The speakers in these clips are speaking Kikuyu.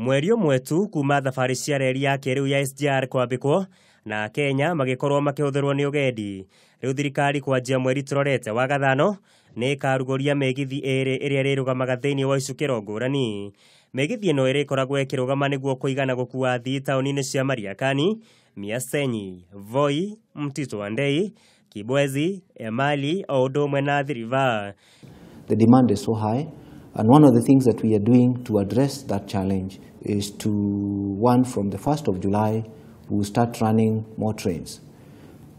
Mweri ũmwe tu kuma thabarĩ cia reri ya kĩrĩu ya SGR kwambĩkwo na Kenya magĩkorwo makĩhũthĩrwo nĩ ũgendi. Rĩu thirikari kwanjia mweri tũrorete wa gathano nĩ ĩkarugũria mĩgithi ĩrĩ ĩrĩa ĩrĩrũgamaga thĩinĩ wa icukĩro ngũrani. Mĩgithi ĩno ĩrĩkoragwo ĩkĩrũgama nĩguo kũigana gũkua athii taũni-inĩ cia Mariakani, Miasenyi, Voi, Mtito wa Ndei, Kibwezi, Emali o ũndũ ũmwe na Athi River. The demand is so high, and one of the things that we are doing to address that challenge is to, one, from the 1st of July, we will start running more trains.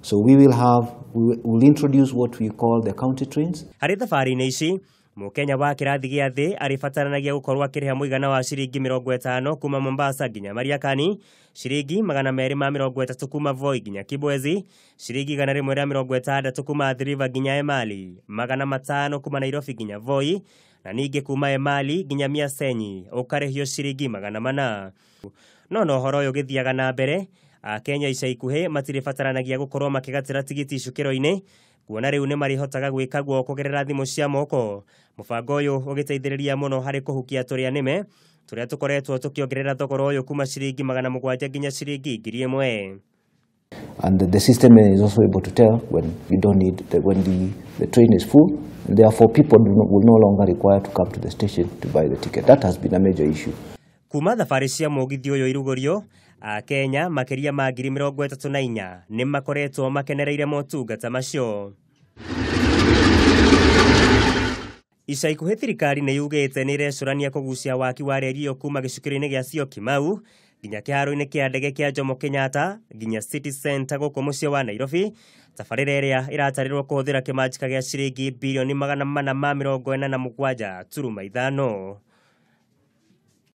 So we will introduce what we call the county trains. Harĩ thabarĩ-inĩ ici, Mũkenya wa kĩrathi gĩa thĩ arĩbataranagia gũkorwo akĩrĩha mũigana wa ciringi 50 kuma Mombasa nginya Mariakani, ciringi 230 kuma Voi nginya Kibwezi, ciringi 160 kuma Athi River nginya Emali, 500 kuma Nairobi nginya Voi, na ningĩ kuma Emali nginya Miasenyi ũkarĩhio ciringi 400. No na ũhoro ũyũ ũgĩthiaga na mbere, Akenya ica ikuhĩ matirĩbataranagia gũkorwo makĩgatĩra tigiti icukĩro-inĩ kuona rĩu nĩ marĩhotaga gwĩka guo kũgerera thimũ cia moko. Mũbango ũyũ ũgĩteithĩrĩria mũno harĩ kũhukia tũrĩa nĩme tũrĩa tũkoretwo tũkĩongerera thogora ũyũ kuma ciringi 700 nginya ciringi 1000. And the system is also able to tell when you don't need, the, when the train is full, and therefore people do not, will no longer require to come to the station to buy the ticket. That has been a major issue. Kuma thabarĩ cia mũgithi ũyũ irugũrio, Akenya makĩria ma 34,000 nĩ makoretwo makenereire motungata macio. Ica ikuhĩ thirikari nĩ yugĩte nĩ ĩrecũrania kũgucia waki wa reri ĩyo kuma gĩcukĩro-inĩ gĩa Syokimau nginya kĩharo-inĩ kĩa ndege kĩa Jomo Kenyatta nginya City Centre gũkũ mũciĩ wa Nairobi. Tabarĩra ĩrĩa ĩratarĩrwo kũhũthĩra kĩmanjĩka gĩa ciringi birioni 447.5.